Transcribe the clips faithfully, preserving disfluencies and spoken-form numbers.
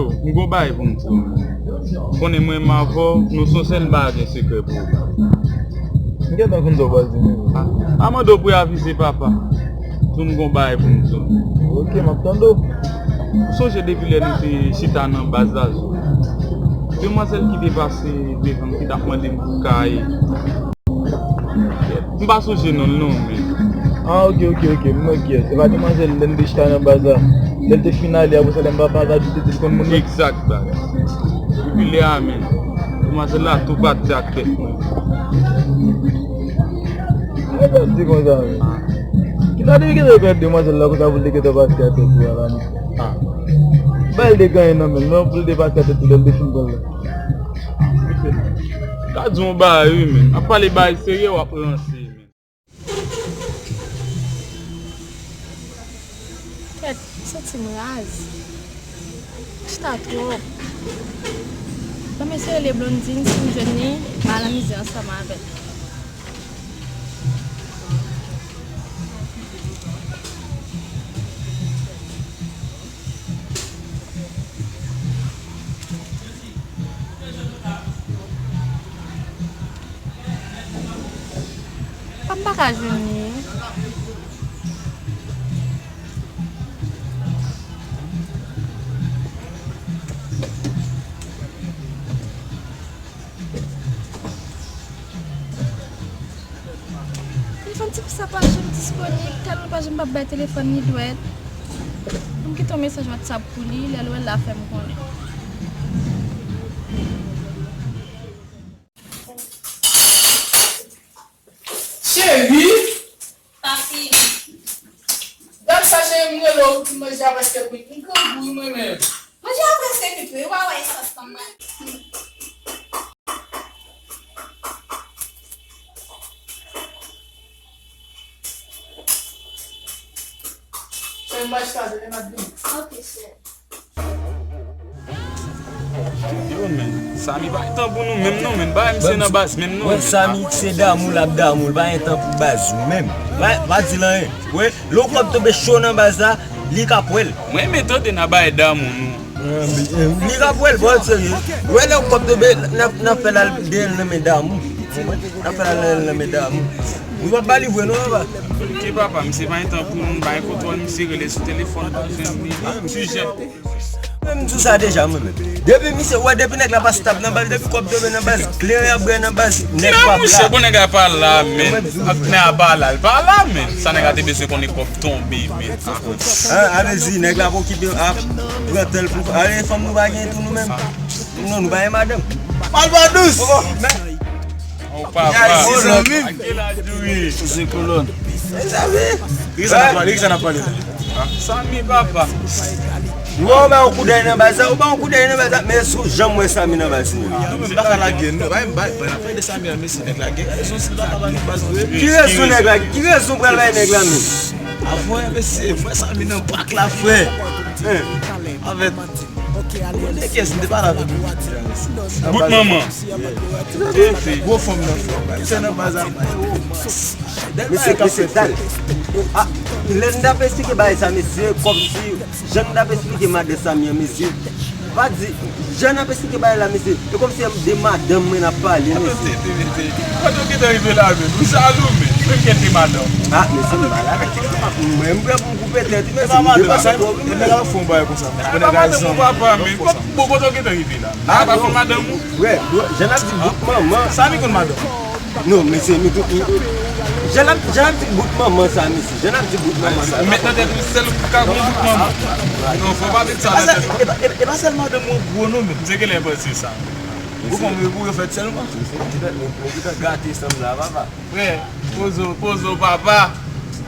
M gon bagay pou m di w. Konnen mwen menm avè w, nou se yon sèl, m pa gen sekrè pou ou. M gentan konn sa w pral di m. A, a mande w pou avize papa. Di w m gon bagay pou m di w. Ok, m ap tande w. Ou sonje depi lè nou te chita nan baz la, demwazèl ki te pase devan m, ki t ap mande m pou kaye. M pa sonje non l non, men. Ah, ok, ok, ok. M wè kiyès. Se pa demwazèl lè n te chita nan baz la. Lè l te fin ale, apre sa, lè m pa, pa ka di te di l konn mwen. Egzak, bagay. Epi lè a menm, demwazèl la tou pati ak tèt mwen. Mwen te di konsa, men. Kisa te gentan pran demwazèl la konsa pou l te gentan pati ak tèt mwen la, men? Ah. Bay l te genyen nan men l, non, pou l te pati ak tèt mwen lè l te fin pran l la. Ka di yon bagay, wi, men. Ap pale bagay serye, w ap ranse, men. Kèt, m santi m raz. Chita twòp. Ban m eseye rele Blondine, si m jwenn li, m al anmize ansanm avè l. Pam pa ka jwenn li. Telefòn ti fi sa pa janm disponib, tèlman pa janm p ap bay telefòn li dwèt. Ban m kite yon mesaj WhatsApp pou li, lè l wè l la fè m konnen. Cheri! Papi. Gad sa cheri, m rele w pou manje a prèske kwit. M grangou wi mwen menm. Manje a prèske kwit wi, w a wè esans lan m pral. Cheri, m pral chita, demen m ap vini. Ok, cheri. Yo, men, Samy pa gen tan pou nou menm non, men, bagay misye nan baz menm non, men. Samy se damou l ap damou, l pa gen tan pou baz ou menm. Pa, pa di l anyen. Wè, lè yon kòb tonbe cho nan baz la, li ka pran l. Mwen renmen tande n ap bay damou nou. Li ka pran l, bon, serye. Wè, lè yon kòb tonbe, n ap, n ap fè l al dèyè l nan men damou. N ap fè l al dèyè l nan men damou. Ou p ap ba li vre non, papa. Ok, papa, misye pa gen tan pou nou, n bay kontwòl, misye rele sou telefòn, pa jwenn li. Sijè. Mwen m di w sa deja mwen menm. Depi misye, wè, depi nèg la pa stab nan baz, depi kòb tonbe nan baz, kleren ap bwè nan baz, nèg pa la. Mouche, bon nèg la pa la, men. Nèg la pa la, l pa la, men. Sa nèg la te bezwen konnen kòb tonbe, men. Ah, ale di, nèg la pa okipe, ah, pran tan l pou, ale fanm nou pa gen tou nou menm. Non, nou pa gen madanm. Pal pa dous. Oh, papa. Mezanmi. Ak ki laj ou ye? Sou se kolòn. Mezanmi. Ki sa n ap pale? Ki sa n ap pale la? Samy, papa. Ou ba yon koudèy nan baz la, ou ba yon koudèy nan baz la, men sou janm wè Samy nan baz la. Ah, nou menm pa ka lage, nou pa menm bay, bay, bay, de Samy an, mesye, nèg la gen rezon, si l pa ka bay nou baz vre. Ki rezon nèg la, ki rezon pral bay nèg la menm? Avè, mesye, frè Samy nan pak la, frè. Avè. Kote kès m te pale avèk ou? Bout manman. Gwo fanm nan, frè. Misye nan baz la. Mesye, mesye, dal. Ah, lè n t ap esplike bagay sa, mesye, kòmsi, jan n t ap esplike madan Samy an, mesye, pa di, jan n ap esplike bagay la, mesye, e kòmsi de madanm mwen n ap pale, mesye. Kote w gentan rive la menm? Ou salou, men. Menm kèt madanm. Ah, mesye, m pa la. Mwen, m prè pou m koupe tèt, mesye. E pa madanm, sa, e nèg ap fè yon bagay konsa. E pa madanm ou papa, men. Bon, kote w gentan rive la? Ah, pa konn madanm ou? Frè, jan n ap di bout manman. Samy konn madanm. Non, mesye, nou tout, nou tout. Jan n ap, jan n ap di bout manman sa, mesye. Jan n ap di bout manman sa. Ou met nan tèt ou sèl ou ka gon bout manman. Non, fò pa met sa nan tèt ou. E pa, e pa, e pa sèl madanm ou gwo non, men. Se genlè panse sa. Ou konn pou yo fèt sèlman. Mesye, nou gentan, nou, nou gentan gate sanm la, papa. Frè, poze w, poze w, papa.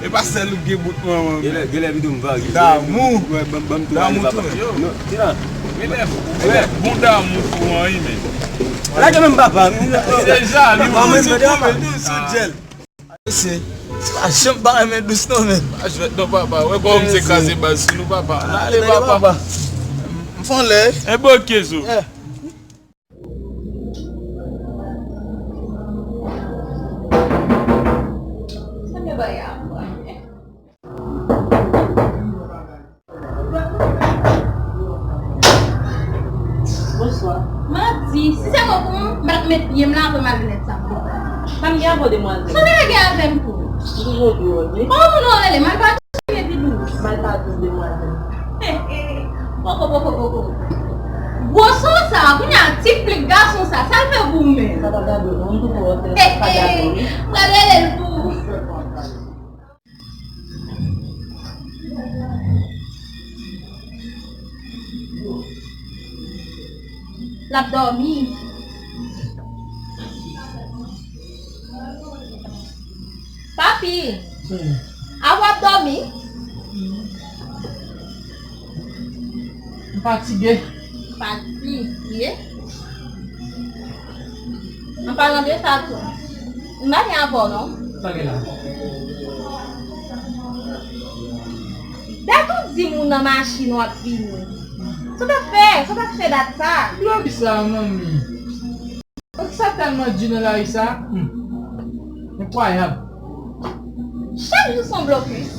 E pa sèl ou gen bout manman. Genlè, genlè pito m varye. Damou. Wè, ban m, ban m tou ale, papa. Damou tou, yo. Non, ti la. Genlè, genlè, bon damou pou anyen, men. Lage men m, papa. Se jalou. Papa, mwen, mwen, papa. Mesye, se pa janm pa renmen dous non, men. Pa jwèt non, papa. Wè kòman misye kraze baz sou nou, papa. Ale, papa. M fè yon lè. Enboke zo. Sa gen bagay a pran. Bravo, demwazèl. Sa w te gen avè m tou? M toujou di w, wi. Kòman moun ou rele? Malpadous epi dous? Malpadous, demwazèl. Poko, poko, poko. Gwo son sa, kounye a ti plik gason sa, sa l fè pou ou menm? Sa pa gade w, non, m tou wè w, sa pa gade w, wi. M pral rele l pou ou. L ap dòmi. Papi, hmm, a w ap dòmi? Hmm. M fatige. Fatige? An palan de sa tou, m pa gen avè w non. Sa gen la? Dat ou di m ou nan machin w ap vini. Sa w t ap fè? Sa w t ap fè dat sa? Blòf sa, manmi. Sa tèlman di nan lari sa, hmm. Enkwayab. Chak jou se yon blokis.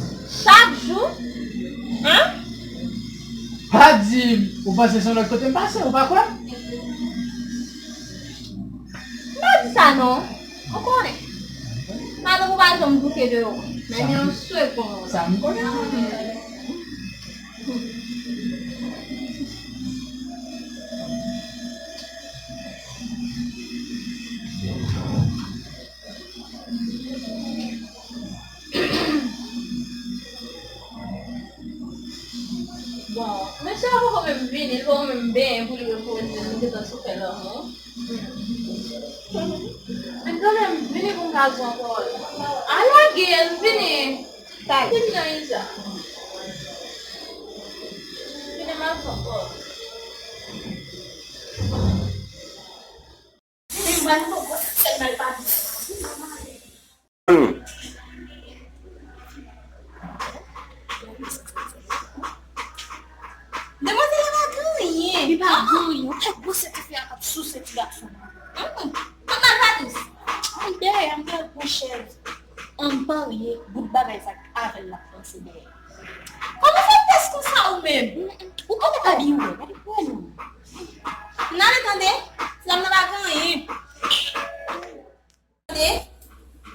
Chak jou. Hein? Pa di ou panse se yon lòt kote m pase, ou pa kwè? M pa di sa non. Ou konnen. Madanm ou pa janm bouke deyò. Men yon segonn. Sa m konnen. Bon, mesye a poko menm vini, li poko menm benyen pou li repoze, nou gentan sou fè lanmou. Men kanmenm, vini pou m ka di w yon pawòl. A lage l, vini. Vini nan Iza. Vini m al di w yon pawòl. Demwazèl la pa gen anyen. Li pa gen anyen. Ou tèt gwosè ti fi a k ap souse ti gason. Kot Malpadous? Mwen dèyè a, m pral pran chèz. An parye, bout bagay sa avè l l ap panse dèyè. Kòman fè w pès konsa ou menm? Ou konnen pa byen wè, gade pou wè non. N ale tande, ti dam nan pa gen anyen. Tande,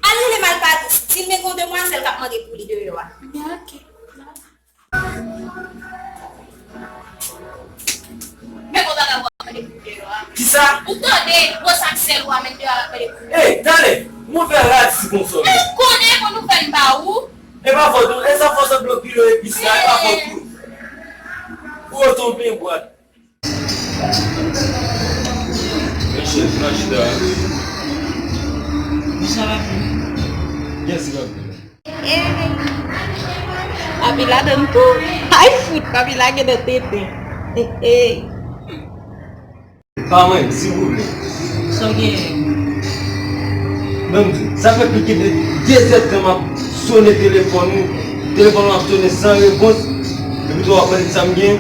al rele Malpadous, di l men gen yon demwazèl k ap mande pou li deyò a. Ebyen, oke. Men gwo bagay w ap mande pou deyò a. Kisa? Ou tande gwo sak sèl w a men deyò a ap mande pou li. Ey, tande! Mouvè radi konsa. E ou konnen bon nouvèl m ba ou. E pa fòt ou, e sa fòs ap blokile yo epi sa, e pa fòt ou. Ou retonbe bwat. Mesye, nan chita. Kisa papi? Yes, papi. Papi ladann tou. Ay fout, papi lage nan tenten. Hey, hey. Pa mwen, silvouplè. Sa w genyen? Ban m di w, sa fè plis ke de, de zèdtan m ap sone telefòn ou, telefòn ou ap sone san repons, epi tou w ap mande m sa m genyen.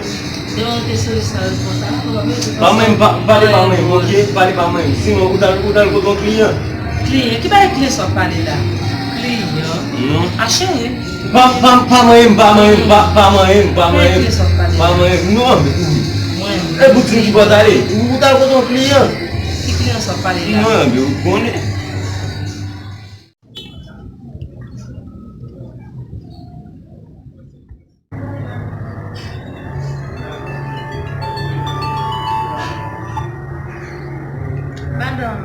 Devan w te sone san repons la, ou pa bezwen fè sa. Pa mwen, pa, pale pa mwen, oke? Pale pa mwen. Sinon, ou t al, ou t al kote yon kliyan. Kliyan? Ki bagay kliyan sa w ap pale la? Kliyan? Non. A cheri. Pa, pa, pa manyen m, pa manyen m, pa, pa manyen m, pa manyen m. Pa manyen m, non, men. E pou di m ki bò t ale. Ou t al kote yon kliyan. Ki kliyan sa w ap pale la? Non, men ou konnen. Madanm.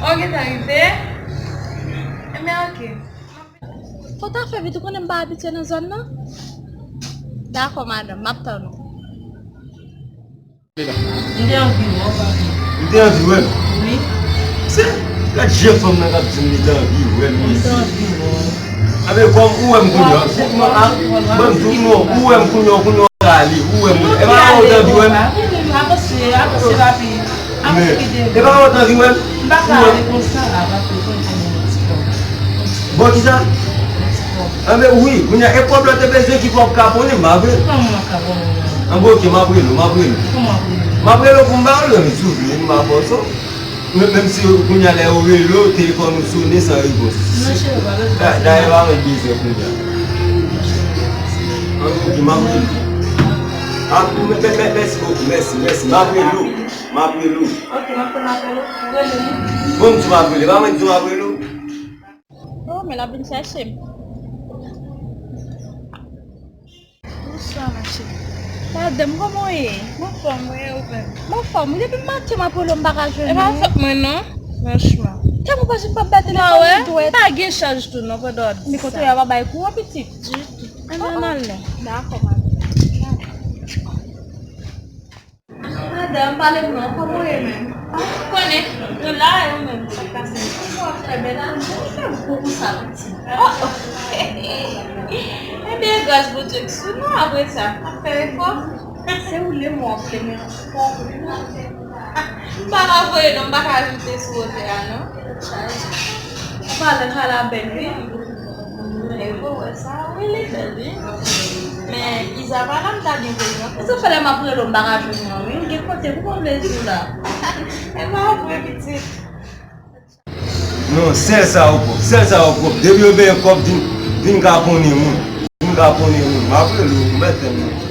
Ou gentan rive? Enben, oke. Fò w ta fè vit, ou konnen m pa abitye nan zòn nan. Dakò, madanm, m ap tann ou. M te anvi wè w, papi. Ou te anvi wè m? Wi. Se, gad je fanm nan k ap di m li te anvi wè m, mesye. M te anvi wè w. Anben, kòm ou wè m kounye a, kòman a, ban m di w non, ou wè m kounye a, kounye a w ka ale, ou wè m, e pa ou te anvi wè m? Avanse, avanse, papi. Men, e pa ou te anvi wè m? M pa ka ale konsa la, papi, konsa, yon ti kòb. Bon, kisa? Yon ti kòb. Anben, wi, kounye a, e kòb la te bezwen ki kòb kaponnen, m pa vle. Kòman kaponnen? Anben, oke, m ap rele w, m ap rele w. Kòman w ap rele m? M ap rele w pou m ba w l, men si w vle, m pa fòse w. Men, menm si kounye a lè yo rele w, telefòn ou sone san repons. Non, cheri, pa bezwen. Da-, dayè, pa mwen bezwen kounye a. An, oke, m ap rele w. A, mè-, mè-, mè-, mèsi bokou, mèsi, mèsi. M ap rele w. M ap rele w. Oke, m ap tann apèl ou. Rele m. Bon, m di w m ap rele, pa mwen di w m ap rele w. Oh, men l ap vin chèche m. Bonswa, ma chérie. Madanm, kòman w ye? M anfòm, wi, ou menm? M anfòm, wi. Depi maten m ap rele w, m pa ka jwenn ou. E pa fòt mwen, non. Franchman. Tèlman w pa janm pa bay telefòn ou dwèt. Pa gen chaj tou, non, pandan w ap di sa. Men kote yo pa bay kouran, pitit. Ditou. Ann, ann ale. Dakò, madanm. Madanm, pale m non, kòman w ye menm? Ah, ou konnen, nou la, e ou menm, sa k pase? Kòman w ap fè bèl la? Ou fè gwo konsa, pitit. Oh, oh. Ebyen, gras Bondye k sou nou, apre sa, n ap fè efò. Se ou le mwen ap le men fò. M pa ka voye non, m pa ka ajoute sou wotè a non. Ou pale ka la bèl wi. E bon, wè sa, wi, li bèl wi. Men Iza pa la, m ta byen voye non. Sa fè lè m ap rele w, m pa ka jwenn ou an wi. M gen kote pou mwen vle di w la. E pa vre, pitit. Non, sèl sa yo pwòp, sèl sa yo pwòp. Depi yo benyen kòb, vin, vin kaponnen moun. Vin kaponnen moun. M ap rele w, m mèt tèm nan.